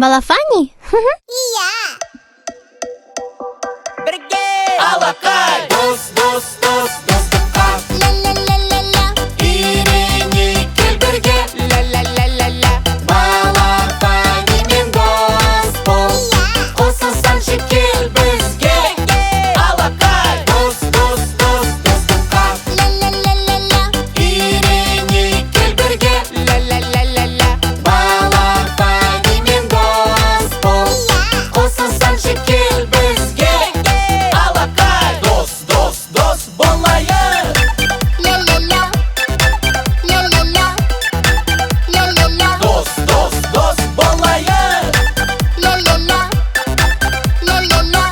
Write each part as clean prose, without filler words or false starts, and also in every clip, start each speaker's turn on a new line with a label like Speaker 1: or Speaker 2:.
Speaker 1: Балафани?
Speaker 2: Иә.
Speaker 3: Бірге! Алақай! Дос, дос, дос, достыққа.
Speaker 2: Ля-ля-ля-ля-ля.
Speaker 3: Үйренейік, кел бірге. Ля-ля-ля-ля-ля. Балафанимен дос бол. Қосылсаңшы, кел бізге. Алақай! Дос, дос, дос, достыққа.
Speaker 2: Ля-ля-ля-ля-ля.
Speaker 3: Үйренейік, кел бірге. Ля-ля-ля-ля-ля. Балафанимен дос бол. Қосылсаңшы, кел бізге. Алақай! Дос, дос, дос болайық.
Speaker 2: Ля-ля-ля. Ля-ля-ля. Ля-ля-ля.
Speaker 3: Дос, дос, дос болайық.
Speaker 2: Ля-ля-ля. Ля-ля-ля.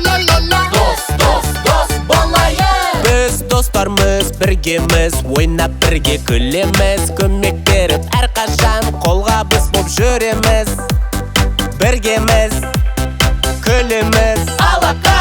Speaker 2: Ля-ля-ля.
Speaker 3: Дос, дос, дос болайық. Біз достармыз, біргеміз, ойнап бірге күлеміз, көмек беріп әрқашан қолғабыс боп жүреміз. Біргеміз, күлеміз. Алақай!